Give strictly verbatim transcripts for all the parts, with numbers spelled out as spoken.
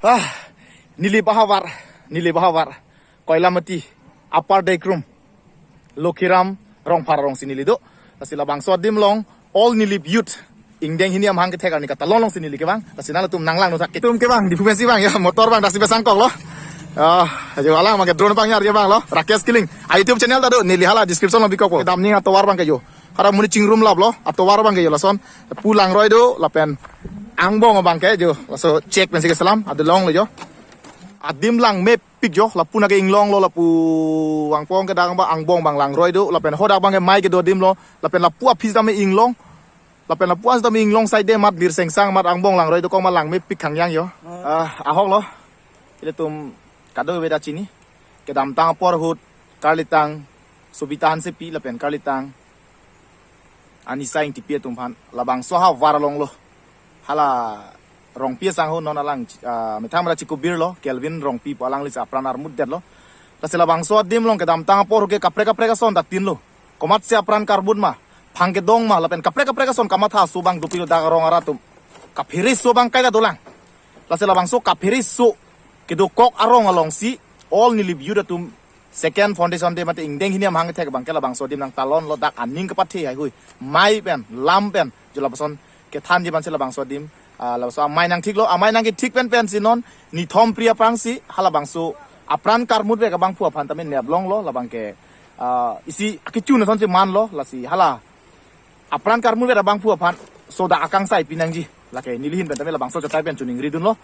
Ah, Nilip ahavar, Nilip ahavar, Koilamati, Upper Dekrum, Lokhiram Rongphar arongsi neli do. Lasi labangso adim along all Nilip youth, ingdeng hini amahang kethek arni katalon alongsi neli kevang. Lasi nanglitum nanglang nutha ke. Itum kevang, Diphu pensi vang ya, motor vang, daksi pesang kok lo. Ah, ajo alang make drone vang ya, ya vang lo. Rakesh Killing. A YouTube channel ta do, neli hala description along bikok po. Kedam ning atovar abangke jo. Hara muni chingrum lap lo, atovar abangke jo lason. Pu langroi do, lapen angbong abangke jo. Laso check pensi keselam, adelong lo jo. Adim langmepik jo, lapu nake inglong lo, lapu angpong ke dang ba angbong abang langroi do, lapen hadak abangke mei kedo adim lo, lapen lapu aphi tame inglong, lapen lapu as tame inglong side de mat birsengsang mat angbong langroi do kong ma langmepik khangyang jo. Ah, ahok lo. Ilitum kadokave ta chini. Kedamtang apor ahut karlitang Sobita Hansepi lapen karlitang Anisa Ingtipi atum aphan labangso ahavar along lo. Hala Rongpi asangho non alang, ah, methang mera chikubir lo, Kelvin Rongpi pu alanglisi apran armut det lo. Lasi labangso adim along kedamtang apor ahut ke kaprek kaprek ason ta tin lo. Komatsi apran karmut ma, phang kedong ma, lapen kaprek kaprek ason kamatha aso abang dopik lo, dak arong arat atum. Kaphere aso abang kaike dolang. Lasi labangso kaphere aso kedokok arong alongsi all Nilip youth atum second foundation day mate ingdeng hini amahang kethek abangke labangso adim nangtalon lo, dak aning kepathe haihui. Mei pen, lam pen, jo lapuson kethanji pensi labangso adim, ah, labangso amei nangthik lo, amei nangkethik pen pensi non nithom pri aphrangsi halabangso apran karmut vek abangphu aphan tame neplong lo, labangke, ah, isi akechun asonsi man lo, lasi hala apran karmut vek abangphu aphan soda akangsai pinangji. Lake neli ahin pen tame labangso achotai pen choningri dunlo.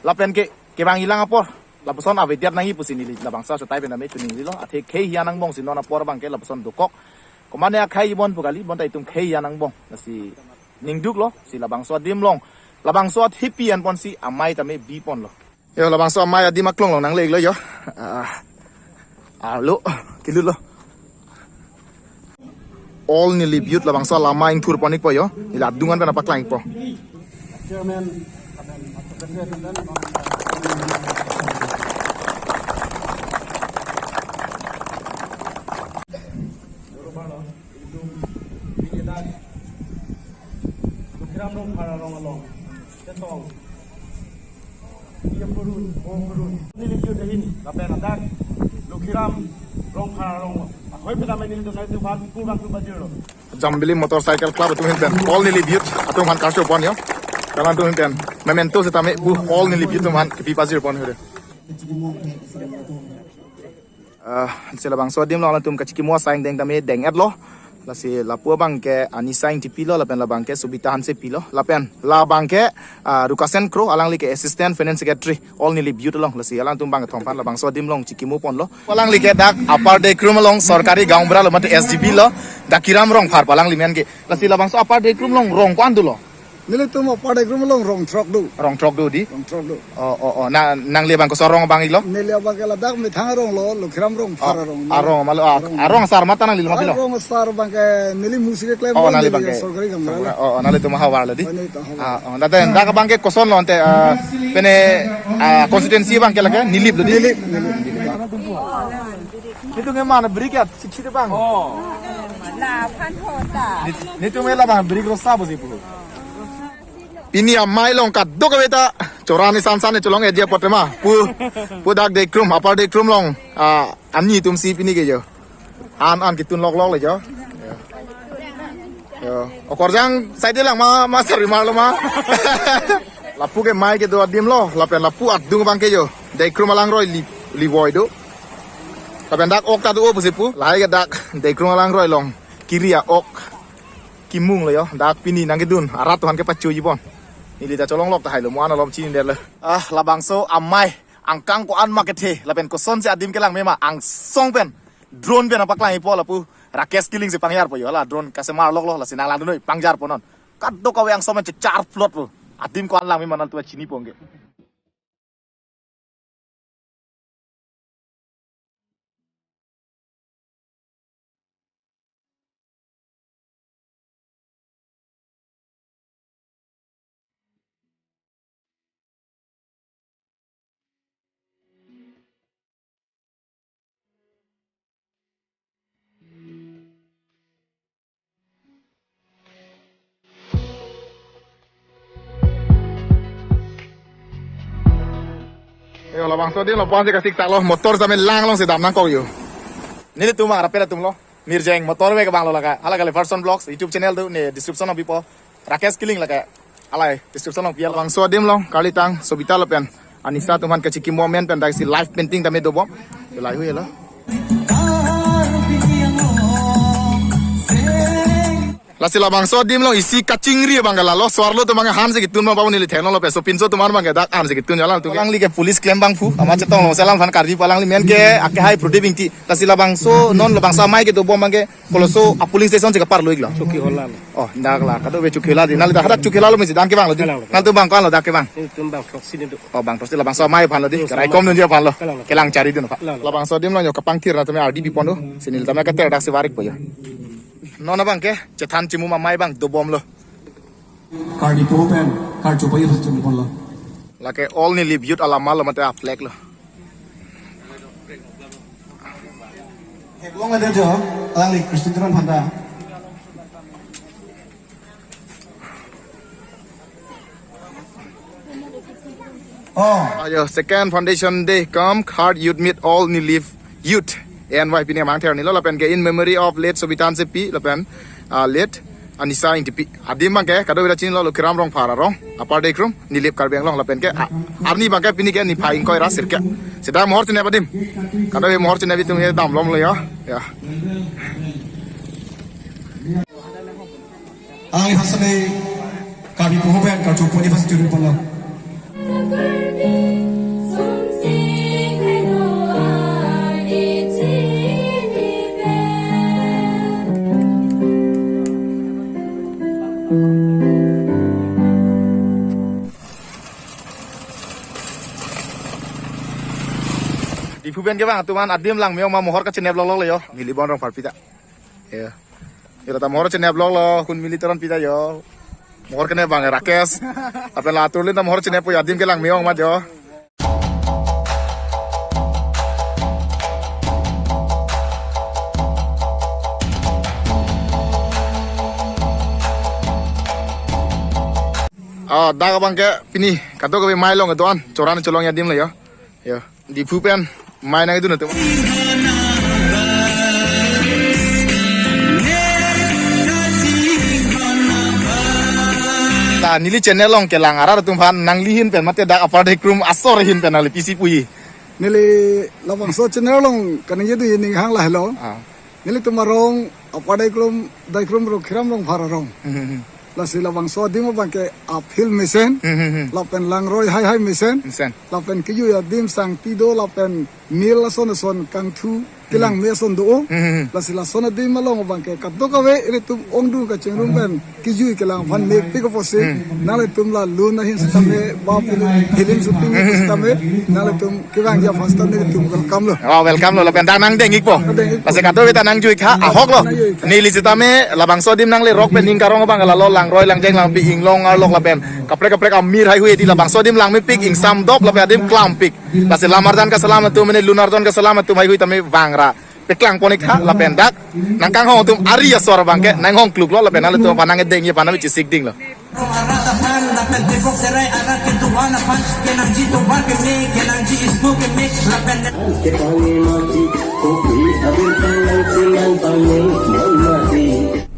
Lapen ke kevang ilang apor, lapuson avedet nangji pusi neli labangso achotai pen tame choningrilo. Athe khei hian angbong si non apor abangke lapuson dokok. Komane akhei bon pu kali, bonta itum khei hian angbong. Lasi ningduk lo, si labangso adim along, labangso athepi an ponsi amei tame bi ponlo. Yo, labangso amei adim aklong along nangle-iklo yo. Ah, arlo, kilut lo. All Nilip youth labangso alama ingthur pon-ik po yo. Ila adung an pen paklang-ik po. Lokhiram Rongphar arong along chetong, iya purun, oh purun, Nilip youth ahin lapen ladak Lokhiram Rongphar arong ahoi pen tame nelitum nangtum aphan kurang tu bajir lo. Jambili Motorcycle Club atum ahin pen all Nilip youth atum aphan karcho pon yo. Kalang atum ahin pen memento setame bu all Nilip youth atum aphan kepi pajir pon hure. Ah, si labangso adim along alangtum kachikimo asai ingdeng tame deng-et lo. Lasi lapu abangke Anisa Ingtipi lo, lapen labangke Sobita Hansepi lo, lapen labangke, ah, Rukasen Kro, alangli ke Assistant Finance Secretary all Nilip youth along. Lasi alangtum bangkethom aphan labangso adim along chikimo ponlo. Alangli ke dak Upper Dekrum along sorkari gaonbura lo mate S D B lo, Dakiram Rongphar pu alangli amen ke. Lasi labangso Upper Dekrum along rong ko-an dolo? Nelitum Upper Dekrum along rong throk do. Rong throk do di? Rong throk do. Oh, oh, oh. Na, nangli abang koson arong abang-iklo? Neli abangke ladak methang arong lo, Lokhiram Rongphar arong. Oh, arong ma lo, ah, arong asar mata nangli lo ma pilo? Arong asar abangke neli musi keklem. Oh, nangli neli abangke sorkari gaonbura lo. Oh, oh, nanglitum ahavar lo di? Oh, nelitum ahavar. Ah, oh, dak, dak abangke koson lo ante, ah, pine, ah, constituency abangke lake Nilip lo di? Nilip, Nilip. Nelitum ke mana briket, sik sik abang. Oh. La phan hota. Nelitum ke labang brik rosa pusi pu. Pini amei along kadokave ta chorani san san ne cholong-et ji apot ma. Pu, pu dak Dekrum, Upper Dekrum along, ah, ani atum si pini ke jo. An an ketun lok lok le jo. Yo. Okorjang side lang ma, ma sari mar lo ma. Lapu ke mei kedo adim lo, lapen lapu adung abangke jo. Dekrum alangroi li, li voi do. Lapen dak ok ta do-o pusi pu. Lahai ke dak Dekrum alangroi along kiri a-ok kimung lo yo. Dak pini nangkedun arat atum aphan kepachoji pon. Neli ta cholong lok tahai lo, mo-an alom chini der lo. Ah, labangso amei angkang ko-an ma kethe, lapen kosonsi adim kelang me ma, angsong pen drone pen nangpaklang-ik po lapu Rakesh Killing si pangjar po yo, la drone kasemar lok lo, lasi nanglang dun noi, pangjar po non. Kadokave angsong pen chechar plot po. Adim ko-an lang me ma nanglitum chini pon ke. Yo, labangso adim lo, pon si kasik tak lo, motor same lang along si dam nangkok yo. Nelitum arapet atum lo. Mirjeng motor me kevang lo lake. Hala kali First Son Vlogs YouTube channel do, ne description nangpipo. Rakesh Killing lake. Alai description nangpi. Labangso adim lo, Karlitang, Sobita lapen Anisa atum aphan kachikimo amen pen daksi live painting tame dobom. Yo, lai hui lo. Lasi labangso adim lo isi kachingri abang ke lalo, so-arlo atum abang ke han si ketun abang, babu neli theklonglo, pen sopinso atum abang ke dak han si ketun jalan tu. Alangli ke police klembangphu, amat chetong lo, selam aphan karbi pu alangli amen ke, ake hai Prodip Ingti. Lasi labangso, non labangso amei kedobom abang ke, koloso a polling station si kepar lo iklo. Chokihola lo. Oh, dak la, kadokave Chokihola di, nangli dak hadak Chokihola lo mesi, dak kevang lo di. Kalang lo. Nangtum bang ko-an lo dak kevang? Nelitum bang throksi ni do. Oh, bang throksi, labangso amei aphan lo di. Hmm, raikom dun ji aphan lo. Kalang lo. Kelang chari dun aphan. Kalang lo. Labangso adim lo yo kapangthir na tame ardi bipon do. Si neli tame kater daksi varik po yo. Non abang ke, chethan chimum amei abang dobom lo. Karbi po pen, karcho po yo chimum lo. Lake all Nilip youth alam lo mate a flag lo. Heblong ada jo, alangli Christian Teron Phanta. Oh. Ayo, second foundation day come, Khar Youth Meet all Nilip youth. A N Y P ni mang ther ni lo, lapen ke in memory of late Sobita Hansepi, lapen, ah, late Anisa Ingtipi. Adim abang ke, kadokave ta chini lo, Lukiram Rongphar arong, Upper Dekrum, Nilip Karbi Anglong, lapen ke, ah, arni abang ke pini ke niphai ingkoi ra sirkep. Seta mohor chenep adim. Kadokave mohor chenep atum ke damlom lo yo. Ya. Alangli aphan sene Karbi po pen karcho po ni aphan churi pon lo. Diphu pen kevang atum aphan adim langme-ong ma mohor kachenep lok lok lo yo. Neli bon Rongpharpi ta. Ya. Yo, ta mohor chenep lok lo, Khun Mili Teronpi ta yo. Mohor kenep abang Rakesh. Lapen latur le ta mohor chenep po yo, adim ke langme-ong amat yo. Ah, dak abang ke pini, kadokave amei along kedo-an, choran cholong adim lo yo. Yo. Diphu pen amei nangkedun atum. Ta neli channel along kelang arat atum aphan nangli ahin pen mate dak Upper Dekrum asor ahin pen nangli pisi puji? Neli labangso channel along kaningje do aning hang lahelo. Ah. Nelitum arong Upper Dekrum, Dekrum Lukiram Rongphar arong. Hmm, hmm, hmm. Lasi labangso adim abang ke a-field mesen. Hmm, hmm, hmm. Lapen langroi haihai mesen. Mesen. Lapen kejui adim sangti do, lapen mil ason ason kangthu kelang, hmm, me ason do. Hmm, hmm, hmm. Lasi lason adim along abang ke kadokave ilitum ongdung kachingrum pen kejui kelang aphan mepik apotsi, hmm, nanglitum la lun ahin sitame, ba film, film shooting, hmm, sitame, nanglitum kevangji aphan sitame nelitum welcome lo. Oh, welcome lo, lapen dak nangdeng ikpo. Nangdeng ikpo. Lasi kadokave ta nangjui tha, ahok lo. Nangjui tha. Neli sitame labangso adim nangle rok pen ning karong abang lalo, langroi langjeng langpi inglong arlok lapen kaprek kaprek amir haihui di, labangso adim langmepik, ingsam dop lapen adim klampik. Lasi lam arjan keselam atum, mane lun arjan keselam atum haihui tame vangra peklang pon ik tha, lapen dak nangkanghong atum ari asor abang ke nanghong kluk lo, lapen nanglitum aphan nangdengji aphan nami chesik ding lo.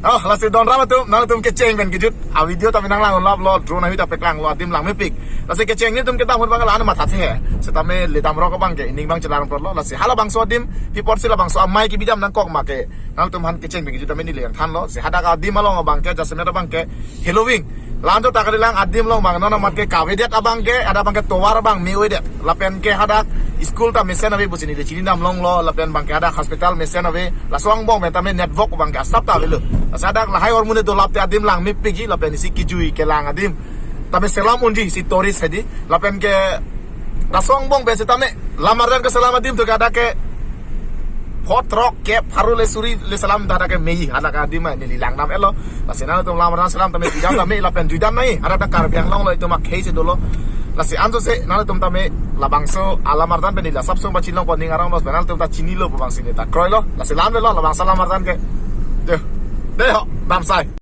Oh, lasi don ram atum, nanglitum kecheng pen kejut a-video tame nanglang unlap lo, drone ahui ta peklang lo, adim langmepik. Lasi kecheng nelitum kedam ahut abang la-an mathathe. Sitame ledam rok abang ke ining abang chelang plot lo. Lasi halabangso adim, pi apotsi labangso amei kebi dam nangkok ma ke, nanglitum aphan kecheng pen kejut tame neli nangthan lo. Si hadak adim along abang ke, jasemet abang ke Halloween. Lanjo ta kalilang adim along abang, non amat ke kavedet abang ke, hadak abang ke tovar abang me-oidet. Lapen ke hadak school ta mesen ave pusi neli chini damlong lo, lapen abang ke hadak hospital mesen ave, laso angbong pen tame network abang ke asap ta avelo. Lasi hadak lahai ahormu ne dolap te adim langmepikji, lapen isi kejui kelang adim tame selam unji, isi tourist hedi, lapen ke laso angbong pen sitame lam arjan keselam adim tu ke hadak ke phot throk kep pharo le suri le selam ta hadak ke meji, hadak adim neli langdam-et lo. Lasi nanglitum lam arjan selam tame juidam tame, lapen juidam nai, hadak ta Karbi Anglong lo, itum akhei si dolo. Lasi anso se nanglitum tame labangso alam arjan pen neli asap sung pachinlong pon ning arong lo, lapen nanglitum ta chinilo pu abang si neli ta kroilo. Lasi lam lo, labangso alam arjan ke. Deh. Deh ho, damsai.